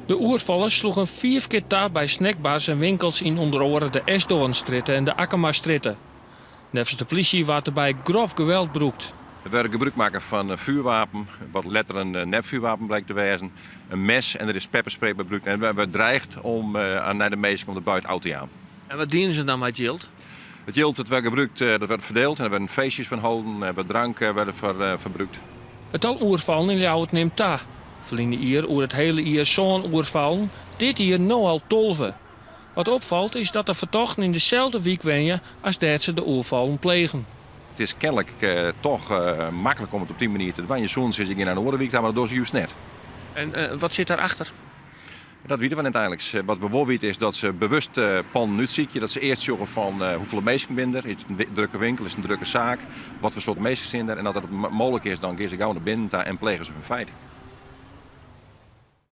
De oerfallers sloegen fiif kear ta by snackbars en winkels yn ûnder oare de Esdoornstrjitte en de Akkemastrjitte. Neffens de plysje waard derby grof geweld brûkt. Der wurdt gebrûk makke fan in vuurwapen, wat letter in nepvuurwapen blykt te wêzen, in mes en der is pepperspray by brûkt. En der wurdt dreigd om nei de minsken om de buit ôf te jaan. En wat dienen se dan mei it jild? It jild dat wurdt gebrûkt, dat wurdt ferdield en der werden feestjes fan holden en wat drank wurdt der foar brûkt. It tal oerfallen yn Ljouwert nimt ta. Ferline jier oer it hiele jier sân oerfallen, dit jier no al 12. Wat opfalt is dat de fertochten yn deselde wyk wenje as dêr't se de oerfallen plegen. It is kenlik toch maklik om it op dy manier te dwaan. Je soenen sizze, ik gean nei in oare wyk ta, mar dat dogge se just net. En wat sit daar achter? Dat witte we net eigenlik. Wat we wol witte is dat se bewust pannen útsykje. Dat se earst sjogge fan hoefolle minsken binne der. Is it in drukke winkel, is it in drukke saak? Wat foar soart minsken stean der? En as dat mooglik is, dan gean se gau nei binnen ta en plege se hun feit.